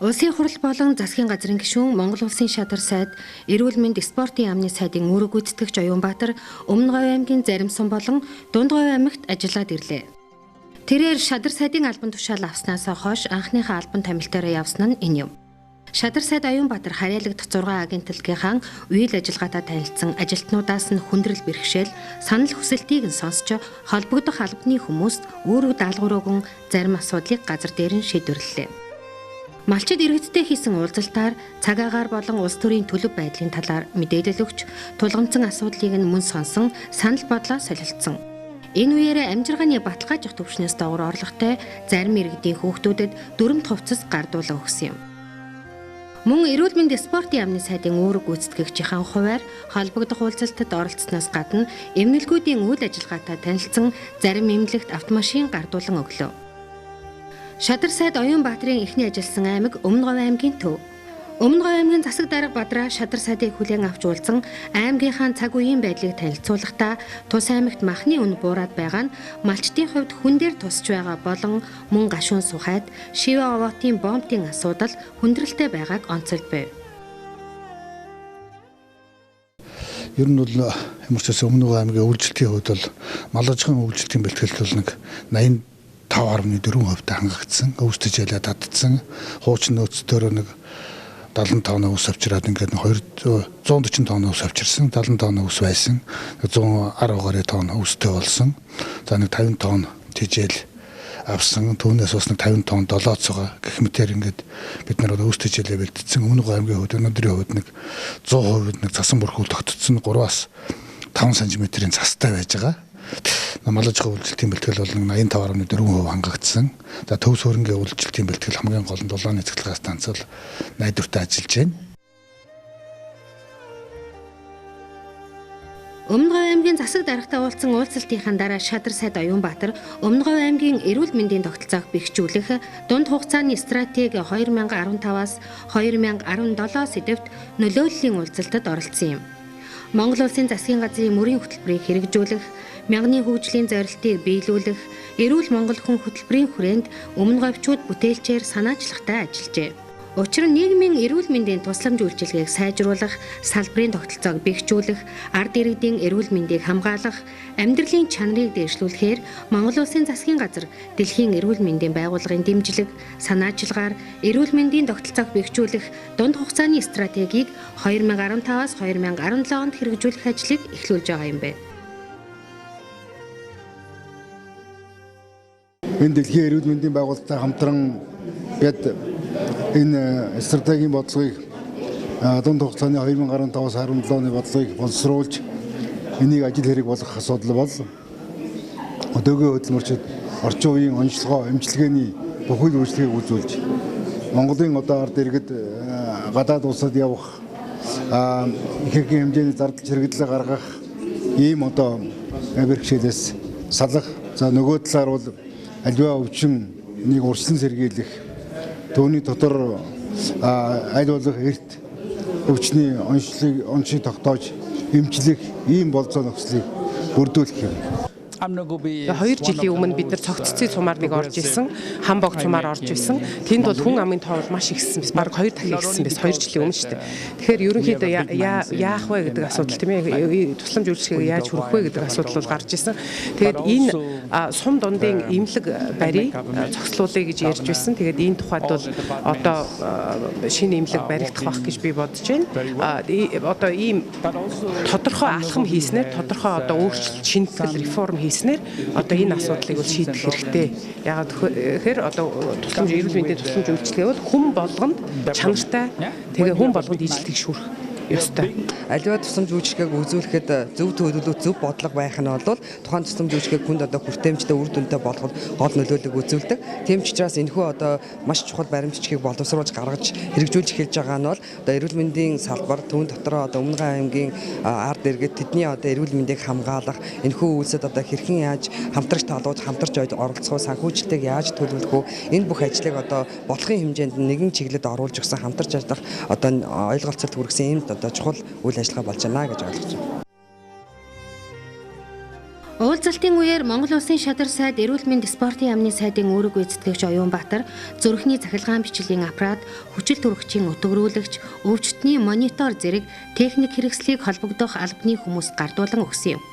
Улсын хурал болон засгийн газрын гишүүн, Монгол Улсын шадар сайд, Эрүүл мэнд спортын яамны сайдын үүрэг гүйцэтгэгч Оюунбаатар Өмнө Говь аймгийн зарим сум болон Дунд Говь аймагт ажиллаад ирлээ. Тэрээр шадар сайдын албан тушаал авснаас хойш анхныхаа албан томилтоороо явсан нь энэ юм. Шадар сайд Оюунбаатар харьяалагдах 6 агентлагийнхаа үйл ажиллагаатай танилцсан ажилтнуудаас нь хүндрэл бэрхшээл, санал хүсэлтийг нь сонсч, холбогдох албаны хүмүүст үүрэг даалгавар өгөн зарим асуудлыг газар дээр нь шийдвэрлэлээ. Малчид иргэдтэй хийсэн уулзалтаар цаг агаар болон улс төрийн төлөв байдлын талаар мэдээлэл өгч, тулгамдсан асуудлыг нь мөн сонсон, санал бодлоо солилцсон. Энэ үеэрээ амжиргааны баталгаажих түвшнээс доогуур орлоготой зарим иргэдийн хүүхдүүдэд дүрэмт хувцас гардуулан өгсөн юм. Мөн эрүүл мэнд спортын яамны сайдын үүрэг гүйцэтгэгчийн хувиар холбогдох уулзалтад оролцсоноос гадна эмнэлгүүдийн үйл ажиллагаатай танилцсан, зарим эмнэлэгт автомашин гардуулан өглөө. Шадар сайд Оюунбаатарын эхний ажилласан аймаг Өмнө Говь аймгийн төв. Өмнө Говь аймгийн засаг дарга Бадраа шадар сайдыг хүлээн авч уулзан аймгийнхаа цаг үеийн байдлыг танилцуулахдаа тус аймагт махны үн буураад байгаа нь малчдын хувьд хүн дээр тусч байгаа болон мөн гашуун сухайд шивэ овоотын бомбын асуудал хүндрэлтэй байгааг онцолж байв. Ер нь бол ямар ч байсан Өмнө Говь аймгийн өвлжилтийн хувьд бол малажхан өвлжилтийн бэлтгэлд бол нэг 85.4% хангагдсан. Өвс тэжээлээ татдсан. Хуучин нөөцтөөр нэг 70 тонн өвс авчираад ингээд 140 тонн өвс авчирсан, 70 тонн өвс байсан. 110 гаруй тонн өвстэй болсон. За нэг 50 тонн тэжээл авсан. Түүнээс бас нэг 50 тонн долооцоогоо гэх мэтээр ингээд бид нар өвс тэжээлээ бэлтцсэн. Өмнө Говь аймгийн хувьд өнөөдрийн хувьд нэг 100% нэг цасан бүрхүүл тогтцсон. 3-аас 5 см-ийн цастай байж байгаа. Малажхан үйлчлэлтийн бэлтгэл бол 85.4% хангагдсан. За төв суурингийн үйлчлэлтийн бэлтгэл хамгийн гол нь дулааны цэцгэлгээ станц бол найдвартай ажиллаж байна. Өмнө Говь аймгийн засаг даргатай уулзсан уулзалтынхаа дараа шадар сайд Оюунбаатар Өмнө Говь аймгийн эрүүл мэндийн тогтолцоог бэхжүүлэх дунд хугацааны стратеги 2015-аас 2017 сэдэвт нөлөөллийн уулзалтад оролцсон юм. Монгол Улсын засгийн газрын мөрийн хөтөлбөрийг хэрэгжүүлэх, мянганы хөгжлийн зорилтыг биелүүлэх, эрүүл Монгол хүн хөтөлбөрийн хүрээнд Өмнө Говьчууд бүтээлчээр санаачлагтай ажиллажээ. Учир нь нийгмийн эрүүл мэндийн тусламж үйлчилгээг сайжруулах, салбарын тогтолцоог бэхжүүлэх, ард иргэдийн эрүүл мэндийг хамгаалах, амьдралын чанарыг дээшлүүлэхээр Монгол Улсын засгийн газар дэлхийн эрүүл мэндийн байгууллагын дэмжлэг, санаачилгаар эрүүл мэндийн тогтолцоог бэхжүүлэх дунд хугацааны стратегийг 2015-аас 2017 онд хэрэгжүүлэх ажлыг эхлүүлж байгаа юм байна. Энэ дэлхийн эрүүл мэндийн байгууллагатай хамтран бид энэ стратегийн бодлогыг дунд хугацааны 2015-аас 17 оны бодлогыг боловсруулж энийг ажил хэрэг болгох асуудал бол өдөөгийн хөдөлмөрчид орчин үеийн онцлогоо эмчилгээний бүхэл үйлчлэгийг үзүүлж Монголын одоо ард иргэд гадаад улсад явах ихэнх хэмжээний зардал чирэгдлээ гаргах ийм одоо бэрхшээлээс салах, за нөгөө талаар бол альва өвчин нэг урьдчилан сэргийлэх, түүний дотор аль болох эрт өвчний онцлог тогтоож эмчлэх ийм болцоо нөхцөлийг бүрдүүлэх юм. 2 жилийн өмнө бид нар цогццын цумаар нэг орж исэн, хам бог цумаар орж исэн. Тэнд бол хүн амын тоо бол маш ихсэн биз. Бараг 2 дахин ихсэн биз. 2 жилийн өмнө шүү дээ. Тэгэхээр ерөнхийдөө яах вэ гэдэг асуудал тийм ээ. Тусламж үйлчилгээг яаж хүргэх вэ гэдэг асуудал бол гарч исэн. Тэгээд энэ сум дундын эмнэлэг барийг зогслуулъя гэж ярьж байсан. Тэгээд энэ тухайд бол одоо шинэ эмнэлэг баригдах байх гэж би бодож байна. Одоо ийм тодорхой алхам хийснээр, тодорхой одоо өөрчлөлт, шинэтгэл, реформ хийснээр одоо энэ асуудлыг бол шийдэх хэрэгтэй. Яагаад гэхээр одоо тусламж эрүүл мэндийн тусламж үйлчилгээ бол хүн болгонд чанартай, тэгээ хүн болгонд ижилтийг шүүрэх ёстой. Аливаа тусламж үйлчилгээг үзүүлэхэд зөв төлөвлөлт, зөв бодлого байх нь бол тухайн тусламж үйлчилгээг хүнд одоо хүртээмжтэй, үр дүнтэй болгоход гол нөлөөллийг үзүүлдэг. Тийм ч учраас энэхүү одоо маш чухал баримтчгийг боловсруулж гаргаж хэрэгжүүлж эхэлж байгаа нь бол одоо эрүүл мэндийн салбар, түүн дотроо одоо Өмнө Говь аймгийн ард иргэд тэдний одоо эрүүл мэндийг хамгаалах, энэхүү үйлсэд одоо хэрхэн яаж хамтрагч талууд хамтарч оролцох, санхүүжилтийг яаж төлөвлөх вэ? Энэ бүх ажлыг одоо бодлогын хэмжээнд нэгэн чиглэлд оруулж өгсөн, хамтарч ажиллах одоо ойлголцолт хүргэсэн ийм одоо чухал үйл ажиллагаа болж байна гэж ойлгож байна. Уулзалтын үеэр Монгол Улсын шадар сайд Эрүүл мэнд спортын яамны сайдын үүрэг гүйцэтгэгч Оюунбаатар зүрхний цахилгаан бичлэгийн аппарат, хүчил төрөгчийн өтгөрүүлэгч, өвчтний монитор зэрэг техник хэрэгслийг холбогдох албаны хүмүүст гардуулан өгсөн юм.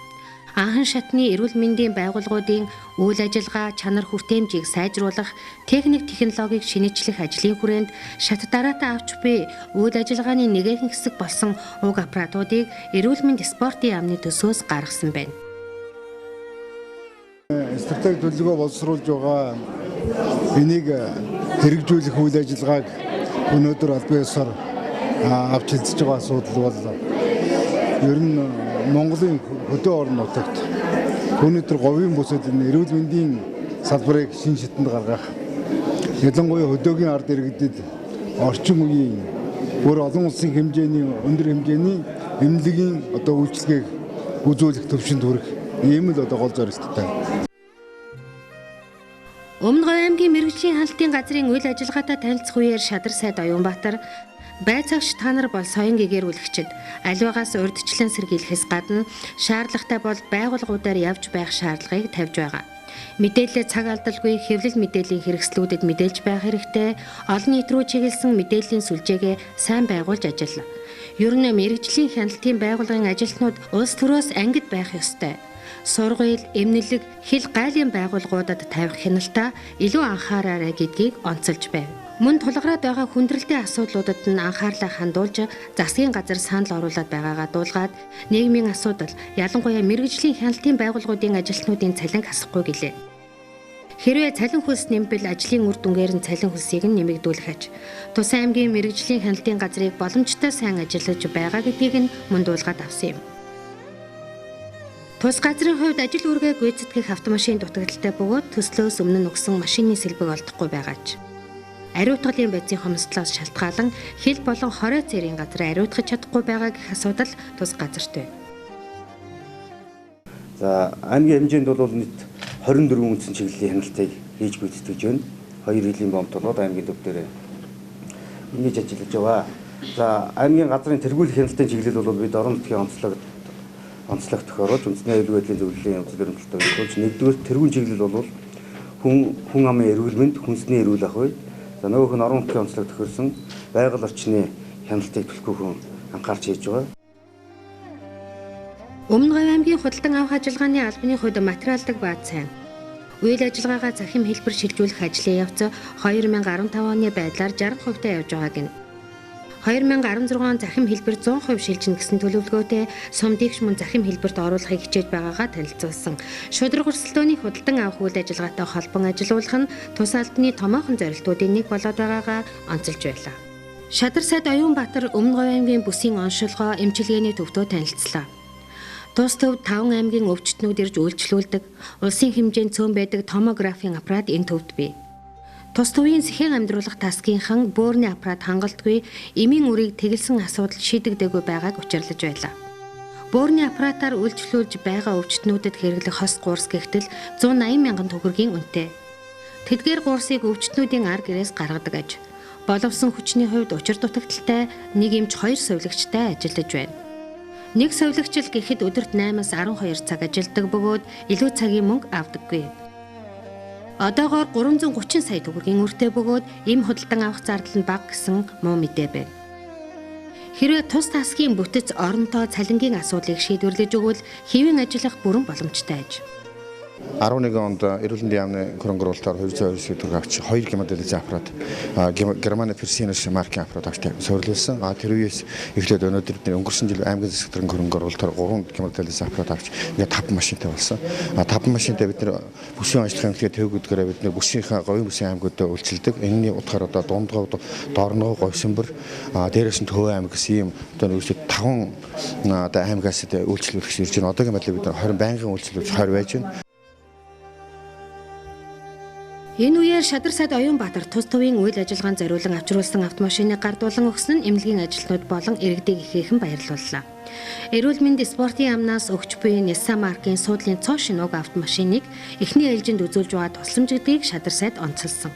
Анхан шатны эрүүл мэндийн байгууллагуудын үйл ажиллагаа, чанар хүртээмжийг сайжруулах, техник технологиг шинэчлэх ажлын хүрээнд шат дараатай авч буй үйл ажиллагааны нэгэн хэсэг болсон уг аппаратуудыг эрүүл мэнд спортын яамны төсвөөс гаргасан байна. Стратеги төлөвлөгөө боловсруулж байгаа энийг хэрэгжүүлэх үйл ажиллагааг өнөөдөр албан ёсоор авч хэлцэж байгаа асуудал бол ер нь Монголын хөдөө орон нутагт өнөөдөр говийн бүсэд энэ эрүүл мэндийн салбарыг шин шатэнд гаргах, ялангуяа хөдөөгийн ард иргэдэд орчин үеийн бүр олон улсын хэмжээний өндөр хэмжээний эмнэлгийн одоо үйлчилгээг үзүүлэх төвшөнд хүрэх ийм л одоо гол зорилттой. Өмнө Говь аймгийн мэргэжлийн хяналтын газрын үйл ажиллагаатай танилцах үеэр шадар сайд Оюунбаатар байцаагч та нар бол соён гэгээр үлгчэд аливаагаас урьдчилан сэргийлэхээс гадна шаардлагатай бол байгууллагуудаар явж байх шаардлагыг тавьж байгаа. Мэдээлэлээ цаг алдалгүй хэвлэл мэдээллийн хэрэгслүүдэд мэдээлж байх хэрэгтэй, олон нийт рүү чиглэсэн мэдээллийн сүлжээгээ сайн байгуулж ажиллана. Ер нь мэргэжлийн хяналтын байгууллагын ажилтнууд улс төрөөс ангид байх ёстой. Сургууль, эмнэлэг, хил гайлын байгууллагуудад тавих хяналтаа илүү анхаараарай гэдгийг онцолж байв. Мөн тулгараад байгаа хүндрэлтэй асуудлуудад нь анхаарлаа хандуулж засгийн газар санал оруулаад байгаагаа дуулгаад нийгмийн асуудал, ялангуяа мэргэжлийн хяналтын байгууллагуудын ажилтнуудын цалинг хасахгүй гэлээ. Хэрвээ цалин хөлс нэмбэл ажлын үр дүнгээр нь цалин хөлсийг нь нэмэгдүүлэх аж. Тус аймгийн мэргэжлийн хяналтын газрыг боломжтой сайн ажиллаж байгаа гэдгийг нь мөн дуулгаад авсан юм. Тус газрын хувьд ажил үүргээ гүйцэтгэх автомашин дутагдaltaй бөгөөд төслөөс өмнө нь өгсөн машины сэлбэг олдохгүй байгаач. Ариутгалын бодисын хомсдлоос шалтгаалan хил болон хорой цэрийн газар ариутгах чадахгүй байгаа гэх асуудал тус газарт байна. За аймгийн хэмжээнд бол нийт 24 үндсэн чиглэлийн хяналтыг хийж гүйцэтгэж байна. 2 жилийн бомб толгойд аймгийн төв дээр ингэж ажиллаж байгаа. За аймгийн газрын тэргуулах хяналтын чиглэл бол бид орон нутгийн онцлог тохируулж үндэсний аюулгүй байдлын зөвлөлийн үзэл баримтлалтай тохируулж нэгдүгээр тэргүүн чиглэл бол хүн амын эрүүл мэнд, хүнсний эрүүл ах бай. За нөгөөх нь орон нутгийн онцлог тохирсон байгаль орчны хяналтыг түлхүүхэн анхаарч хийж байгаа. Өмнө Говь аймгийн худалдан авах ажиллагааны албаны хувьд материалдаг бааз сайн. Үйл ажиллагаагаа захим хэлбэр шилжүүлэх ажлын явц 2015 оны байдлаар 60% та явж байгааг нь. 2016 он захим хэлбэр 100% шилжинэ гэсэн төлөвлөгөөтэй сум дэгш мөн захим хэлбэрт оруулахыг хичээж байгаагаа танилцуулсан. Шударга өрсөлдөөний худалдан авах үйл ажиллагаатай холбон ажиллуулах нь тус албаны томоохон зорилтуудын нэг болоод байгаагаа онцолж байлаа. Шадар сайд Оюунбаатар Өмнө Говь аймгийн бүсийн оншилгоо эмчилгээний төвтөө танилцлаа. Тус төв 5 аймгийн өвчтнүүд ирж үйлчлүүлдэг. Улсын хэмжээнд цөөн байдаг томографийн аппарат энэ төвд бий. Тус төвийн сэхэн амьдруулах тасгийнхан бөөрийн аппарат хангалтгүй эмийн үрийг тэгэлсэн асуудал шийдэгдээгүй байгааг учирлаж байлаа. Бөөрийн аппаратаар үйлчлүүлж байгаа өвчтнүүдэд хэрэглэх хос гурс гэгтэл 180 мянган төгрөгийн үнэтэй. Тэдгээр гурсыг өвчтнүүдийн ар гэрээс гаргадаг аж. Боловсон хүчний хувьд учир дутагдaltaй нэг эмч 2 сувилагчтай ажиллаж байна. Нэг сувилагч л гэхэд өдөрт 8-аас 12 цаг ажилладаг бөгөөд илүү цагийн мөнгө авдаггүй. Одоогоор 330 сая төгрөгийн өртөө бөгөөд эм худалдан авах зардал нь бага гэсэн муу мэдээ байна. Хэрвээ тус тасгийн бүтэц оронтоо цалингийн асуудлыг шийдвэрлэж өгвөл хэвийн ажиллах бүрэн боломжтой аж. 11 онд эрүүл мэндийн яамны хөрөнгө оруулалтаар 229 төгрөг авч 2 гемодиализын аппарат Германы Fresenius маркийн аппарат авч суйрлуулсан. Тэр үеэс эхлээд өнөөдөр бид өнгөрсөн жил аймгийн засаг даргын хөрөнгө оруулалтаар 3 гемодиализын аппарат авч ингээд 5 машинтай болсон. 5 машинтай бид нэр бүсийн ажиллах эмнэлгээ төвгүүдгээр бид нэр бүсийнхаа говийн бүсийн аймагуудад үйлчилдэг. Энэний утгаар одоо Дундгов, Дорногов, Говьсөнбөр, дээрээс нь Төвөө аймаг гэсэн ийм одоо ерөөсөө 5 одоо аймагаас үйлчлүүлэх ирж байна. Одоогийн байдлаар бид 20 байнгын үйлчлүүлж 20 байж байна. Энэ үеэр шадар сайд Оюунбаатар тус төвийн үйл ажиллагаанд зориулан авчруулсан автомашиныг гардуулан өгсөн нь эмнэлгийн ажилтнууд болон иргэдийг ихээхэн баярлууллаа. Эрүүл мэнд спортын яамнаас өгч буй Nissan маркийн суудлын цоо шинэ уг автомашиныг эхний ээлжинд үзүүлж байгаа тусламж гэдгийг шадар сайд онцолсон.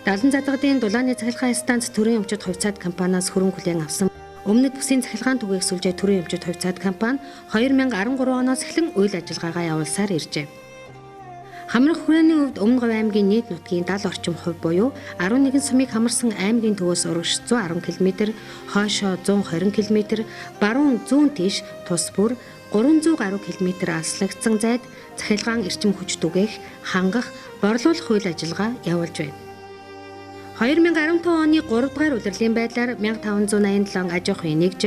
Далан задгадын дулааны цахилгаан станц төрийн өмчит хувьцаат компаниас хөрөнгө хүлээн авсан Өмнөд бүсийн цахилгаан түгээх сүлжээ төрийн эмчит хувьцаат компани 2013 оноос эхлэн үйл ажиллагаагаа явуулсаар иржээ. Хамрах хүрээний өвд Өмнө Говь аймгийн нийт нутгийн 70 орчим хувь буюу 11 сумыг хамарсан аймгийн төвөөс урагш 110 км, хойшоо 120 км, баруун зүүн тийш тус бүр 300 гаруй км алслагдсан зайд цахилгаан эрчим хүч түгээх, хангах, борлуулах үйл ажиллагаа явуулж байна. 2015 оны 3 дугаар улирлын байдлаар 1587 аж ахуйн нэгж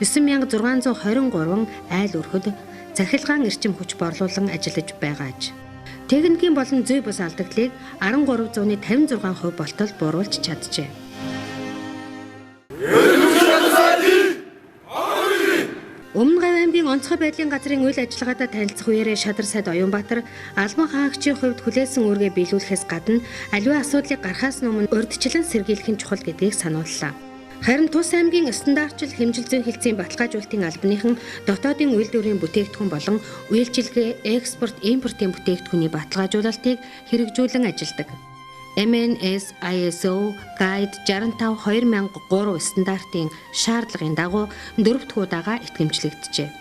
9623 айл өрхөд цахилгаан эрчим хүч борлуулан ажиллаж байгаа аж. Техникийн болон зүй бус алдагдлыг 13.56% болтол бууруулж чаджээ. Өмнө Говь аймгийн онцгой байдлын газрын үйл ажиллагаатай танилцах үеэрээ шадар сайд Оюунбаатар албан хаагчийн хувьд хүлээсэн үүргээ биелүүлэхээс гадна аливаа асуудлыг гарахаас өмнө урьдчилан сэргийлэх нь чухал гэдгийг санууллаа. Харин Тус аймгийн стандартчил хэмжил зүйн хэлтсийн баталгаажуулалтын албаныхан дотоодын үйлдвэрийн бүтээгдэхүүн болон үйлчилгээ, экспорт, импортын бүтээгдэхүүний баталгаажуулалтыг хэрэгжүүлэн ажилладаг. MNS ISO Guide 65 2003 стандартын шаардлагын дагуу дөрөв дэх удаага итгэмжлэгджээ.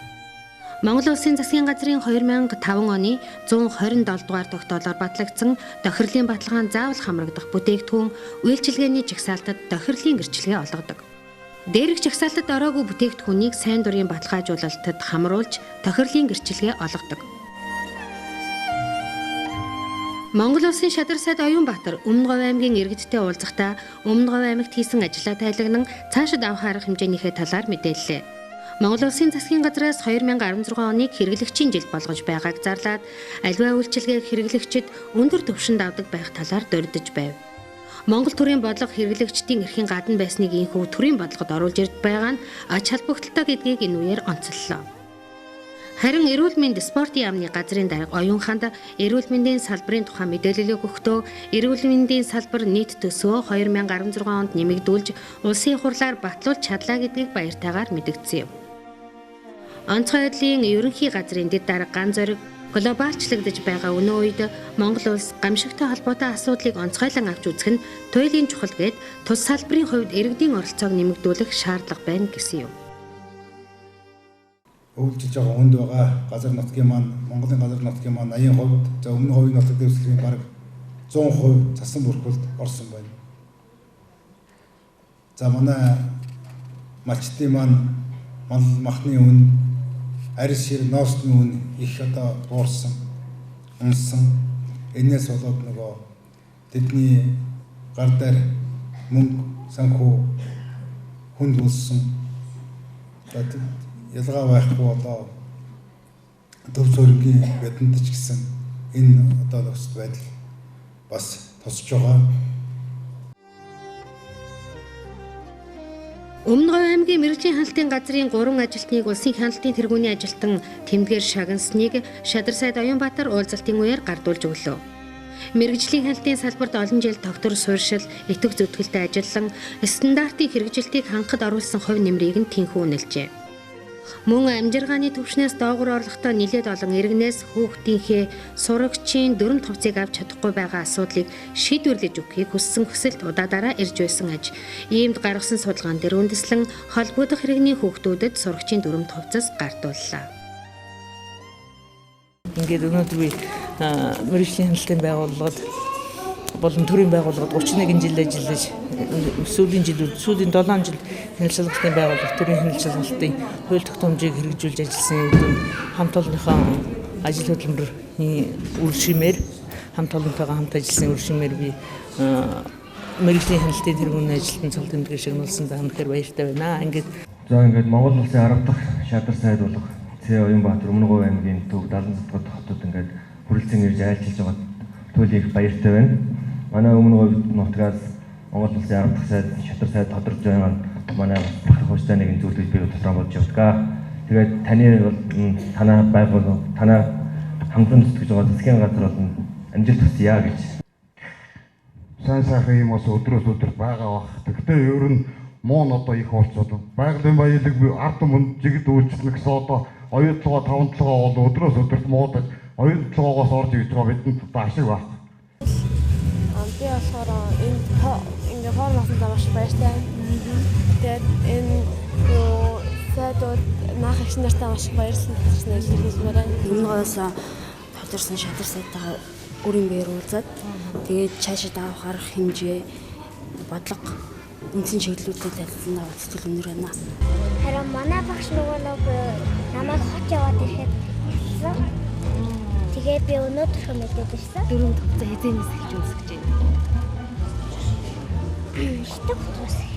Монгол Улсын засгийн газрын 2005 оны 127 дугаар тогтоолоор батлагдсан тохирлын баталгаан заавал хамрагдах бүтээгдэхүүн үйлчилгээний жагсаалтад тохирлын гэрчилгээ олгодог. Дээрх жагсаалтад ороогүй бүтээгдэхүүнийг сайн дурын баталгаажуулалтад хамруулж тохирлын гэрчилгээ олгодог. Монгол Улсын шадар сайд Оюунбаатар Өмнө Говь аймгийн иргэдтэй уулзахдаа Өмнө Говь аймагт хийсэн ажлаа тайлагнан цаашид авах арга хэмжээнийхээ талаар мэдээллээ. Монгол Улсын засгийн газраас 2016 оныг хэрэглэгчийн жил болгож байгааг зарлаад аливаа үйлчилгээг хэрэглэгчид өндөр түвшинд авдаг байх талаар дурдж байв. Монгол төрийн бодлого хэрэглэгчдийн эрхийн гадна байсныг ийнхүү төрийн бодлогод оруулж ирд байгаа нь ач холбогдолтой гэдгийг энэ үеэр онцоллоо. Харин эрүүл мэнд спортын яамны газрын дарга Оюунханд эрүүл мэндийн салбарын тухай мэдээллийг өгөхдөө эрүүл мэндийн салбар нийт төсвөө 2016 онд нэмэгдүүлж улсын хурлаар батлуулж чадлаа гэдгийг баяртайгаар мэдгдсэн юм. Онцгой байдлын ерөнхий газрын дэд дарга Ган Зориг глобалчлагдаж байгаа өнөө үед Монгол улс гамшигтай холбоотой асуудлыг онцгойлон авч үзэх нь туйлын чухал гээд тус салбарын хувьд иргэдийн оролцоог нэмэгдүүлэх шаардлага байна гэсэн юм. Өвлжиж байгаа хүнд байгаа газар нутгийн маань Монголын газар нутгийн маань 80%, за өмнө говийн нутаг дэвсгэрийн бараг 100% цасан бүрхүүлд орсон байна. За манай малчдын маань мал махны үн, арь шир ноосны үн их одоо буурсан, унсан. Энээс болоод нөгөө тэдний гар дээр мөнгө санхүү хүнд болсон. Ялгаа байхгүй одоо төв суурингийн бидэнд ч гэсэн энэ одоо нөхцөл байдал бас тусч байгаа. Өмнө Говь аймгийн мэргэжлийн хяналтын газрын 3 ажилтныг улсын хяналтын тэргүүний ажилтан Тэмдгээр шагнасныг шадар сайд Оюунбаатар уулзалтын үеэр гардуулж өглөө. Мэргэжлийн хяналтын салбарт олон жил тогтвор суурьшил, итгэх зүтгэлтэй ажиллан стандартын хэрэгжилтийг хангахад оруулсан хувь нэмрийг нь тэнхүү үнэлжээ. Мөн амжиргааны түвшнээс доогуур орлоготой нэлээд олон иргэнээс хүүхдийнхээ сурагчийн дүрэм товцыг авч чадахгүй байгаа асуудлыг шийдвэрлэж өгөхийг хүссэн хүсэлт удаадаараа ирж байсан аж. Иймд гаргасан судалгаан дээр үндэслэн холбогдох иргэний хүүхдүүдэд сурагчийн дүрэм товцос гардууллаа. Ингээд өнөөдөр би мэргэжлийн хяналтын байгууллагад болон төрийн байгууллагад 31 жил ажиллаж, сүүлийн жилүүд сүүлийн 7 жил хяналт шалгалтын байгууллага төрийн хяналт шалгалтын хууль тогтоомжийг хэрэгжүүлж ажилласан үед хамт олонныхоо ажил хөдөлмөрийн үр шимээр хамт олонтойгоо хамт ажилласан үр шимээр би мэргэжлийн хяналтын тэргүүний ажилтан цол тэмдгээр шагнуулсан даа үнэхээр баяртай байна. Ингээд за ингээд Монгол Улсын 10 дахь шадар сайд болох Ц Оюунбаатар Өмнө Говь аймгийн төв 77 хотод ингээд хүрэлцэн ирж айлчилж байгаа туйлын их баяртай байна. Манай Өмнө Говь нутгаас Монгол Улсын 10 дахь сайд шатар сайд тодорч байгаа нь манай бахарх хууштай нэгэн зүйл гэж би тодорхой бодож явдаг. Тэгээд таны бол танаа байгуул танаа хамтран зүтгэж байгаа засгийн газар бол амжилт хүсье гэж. Сайн сайхан юм бас өдрөөс өдөр байгаа бах. Тэгвэл ер нь муу нь одоо их болцоод байгалийн баялаг ард түмэнд жигд үйлчлэх гэсэн одоо оюутлогоо таван толгоо бол өдрөөс өдөрт муудаж оюун толгоогоос орж ирж байгаа бидэнд одоо ашиг баг. Би болохоор энэ ингээ форум авсандаа маш баяртай. Тэгээд энэ Юу сайдууд наах эгч нартай маш их баярлсан гэсэн илэрхийлмээр байна. Өмнө говьоос тулгарсан шадар сайдтайгаа өөрийн биеэр уулзаад тэгээд цаашид авах арга хэмжээ бодлого үндсэн чиглэлүүдэд танилцсан сэтгэл өнөр байна. Харин манай багш нөгөө нэг намайг хот яваад ирэхэд хэлсэн. Тэгээд би өнөөдөр мэдээд ирсэн. Дөрөв хугацаа хэзээнээс эхэлж үүсгэж байна. Хитэг хугацаас.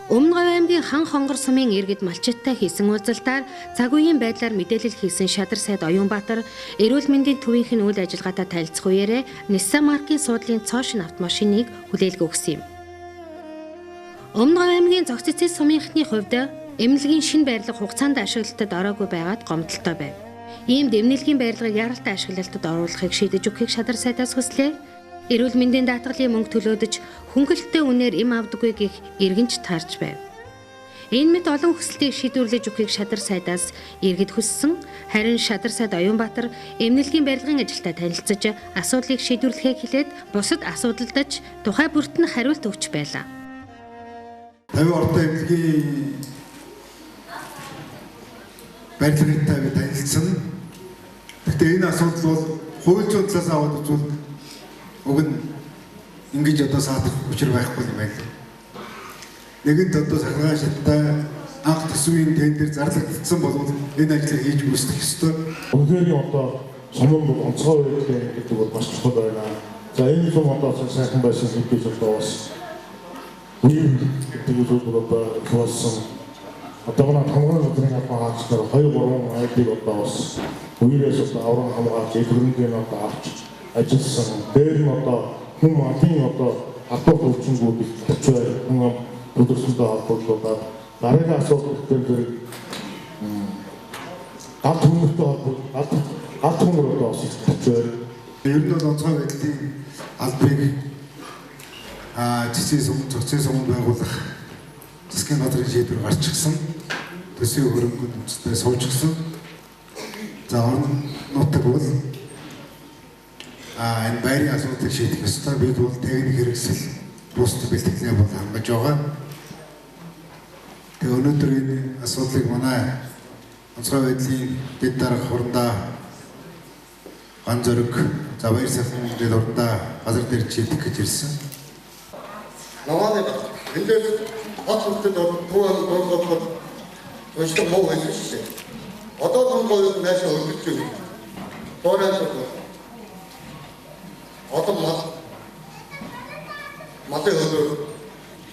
Өмнө Говь аймгийн Хан Хонгор сумын иргэд малчиттай хийсэн уулзалтаар цаг үеийн байдлаар мэдээлэл хийсэн Шадар сайд Оюунбаатар эрүүл мэндийн төвийнх нь үйл ажиллагаатай танилцах үеэрээ Nissan маркийн суудлын цоо шинэ автомашиныг хүлээлгэ өгсөн юм. Өмнө Говь аймгийн Зогц цэцэн сумынхны хувьд эмнэлгийн шинэ байрлал хугацаанд ашиглалтад ороогүй байгаад гомдолтой байв. Иймд эмнэлгийн байрлагыг яралтай ашиглалтад оруулахыг шийдэж өгөхийг Шадар сайдаас хүслээ. Эрүүл мэндийн даатгалын мөнгө төлөөдөж хөнгөлөлттэй үнээр эм авдаггүй гэх иргэнч таарч байв. Энэ мэт олон хүсэлтийг шийдвэрлэж өгөхийг Шадар сайдаас иргэд хүссэн. Харин Шадар сайд Оюунбаатар эмнэлгийн барилгын ажилтай танилцаж асуудлыг шийдвэрлэхээ хэлээд бусад асуудалдаж тухай бүрт нь хариулт өгч байлаа. 50 ортой эмнэлгийн барилгынтай би танилцсан. Гэхдээ энэ асуудал бол хууль зүйн талаас аваад үзвэл уг нь ингэж одоо саатах учир байхгүй юм байна. Нэгэнт одоо сахилгын шаттай анх төсвийн тендер зарлагдсан бол энэ ажлыг хийж гүйцэтгэх ёстой. Үнэхээр одоо сумын бол онцгой байдлаа гэдэг бол маш чухал байна. За энэ сум одоо сайхан байсан гэдгээс одоо бас үе гэдэг зүйл бол одоо их болсон. Одоо манай хамгаалал газрын албан хаагчдаар 2 3 айлыг одоо бас үеэрээс одоо авран хамгаалж хөрөнгөний одоо авч ажилласан. Дээр нь одоо хүн малын одоо халдвар төвчнгүүд их гарч бай. Хүн ам төлөрсөнтэй холбогдуулаад дараагийн асуудал дээр зэрэг гал төмөртэй холбогдол гал төмөр одоо бас их гарч бай. Ер нь бол онцгой байдлын албыг цэцэн сум, цоцын сумд байгуулах засгийн газрын шийдвэр гарчихсан. Төсвийн хөрөнгөнд үндэстэй суучсан. За орон нутаг бол энэ байрын асуудлыг шийдэх ёстой. Бид бол техник хэрэгсэл бусд бэлтгэлээ бол хангаж байгаа. Тэгээ өнөөдөр энэ асуудлыг манай онцгой байдлын дэд дарга хурандаа ган зориг за баяр сайхан дэд урандаа газар дээр шийдэх гэж ирсэн. Навааны эндээс хот хүртэл төв аймаг дуудлага уншлаг муу байсан шүү дээ. Одоо дунд наашаа өргөж байна. Дуурай одоо мал малын хөлөөр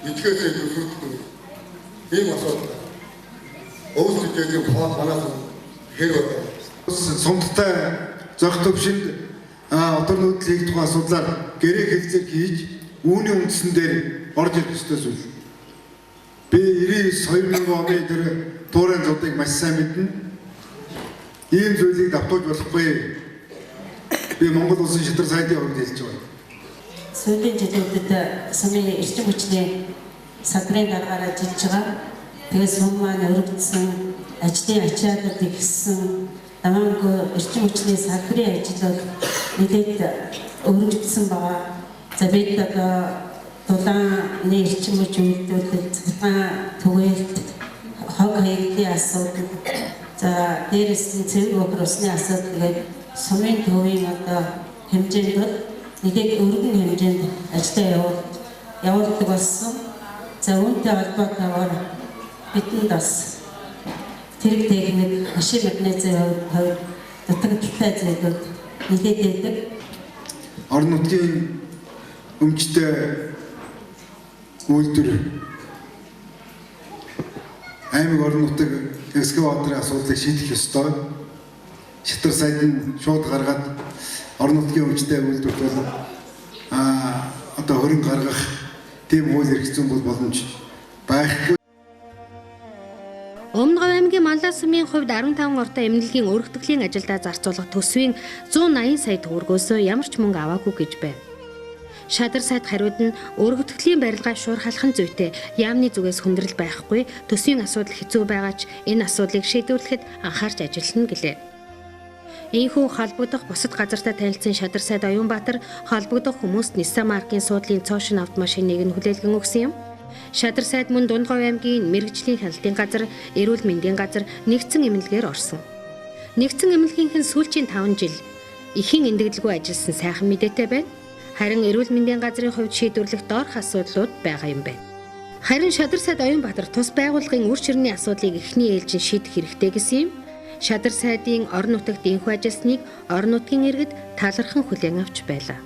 итгээсээ зүсүүдгүй. Ийм асуудал. Өвсөж хоол манаас хэр байна. Сумдтай зохи төвшөнд отор нүүдэл хийх тухай асуудлаар гэрээ хэлцээр хийж үүний үндсэн дээр орж ирэх ёстой зүйл. Би 99 2000 оны тэр туурайн зуудыг маш сайн мэднэ. Ийм зүйлийг давтуулж болохгүй. Би Монгол улсын шатар сайдын хувьд хэлж байгаа. Сүүлийн жилүүдэд сумын эрчим хүчний салбарын даргаар ажиллаж байгаа. Тэгээд сум маань өргөдсөн, ажлын ачаалал ихссэн, дамаангүй эрчим хүчний салбарын ажил бол нэлээд өргөдсөн байгаа. За бид одоо дулааны эрчим хүч үйлдвэрлэл, цахилгаан түгээлт, хог хаягдлын асуудал, за дээрэс нь цэвэр бохир усны асуудал гээд сумын төвийн одоо хэмжээнд бол нэлээд өргөн хэмжээнд ажлаа явуулдаг болсон. За үүнтэй холбоотойгоор бидэнд бас тэрэг техник, машин механизмын хувьд дутагдaltaй зүйлүүд нэлээд байдаг. Орон нутгийн өмчтэй үйлдвэр аймаг орон нутаг экскаваторын асуудлыг шийдэх ёстой. Шатар сайд нь шууд гаргаад орон нутгийн өмчтэй үйлдвэрт бол одоо хөрөнгө гаргах тийм хууль эрх зүйн бол боломж байхгүй. Өмнө Говь аймгийн Манлай сумын хувьд 15 ортой эмнэлгийн өргөтгөлийн ажилдаа зарцуулах төсвийн 180 сая төгрөгөөс ямар ч мөнгө аваагүй гэж байв. Шадар сайд хариуд нь өргөтгөлийн барилгаа шуурхалах нь зүйтэй яамны зүгээс хүндрэл байхгүй төсвийн асуудал хэцүү байгаа ч энэ асуудлыг шийдвэрлэхэд анхаарч ажиллана гэлээ. Ийхүү холбогдох бусад газартай танилцсан Шадар сайд Оюунбаатар холбогдох хүмүүст Nissan маркийн суудлын цоо шинэ автомашиныг нь хүлээлгэн өгсөн юм. Шадар сайд мөн Дундговь аймгийн мэргэжлийн хяналтын газар, эрүүл мэндийн газар нэгдсэн эмнэлгээр орсон. Нэгдсэн эмнэлгийнх нь сүүлчийн 5 жил эхийн эндэглэлгүй ажилласан сайхан мэдээтэй байна. Харин эрүүл мэндийн газрын хувьд шийдвэрлэх доорх асуудлууд байгаа юм байна. Харин Шадар сайд Оюунбаатар тус байгууллагын үр ширний асуудлыг эхний ээлжинд шийдэх хэрэгтэй гэсэн юм. Шадар сайдын орон нутагт энхүү ажилласныг орон нутгийн иргэд талархан хүлээн авч байлаа.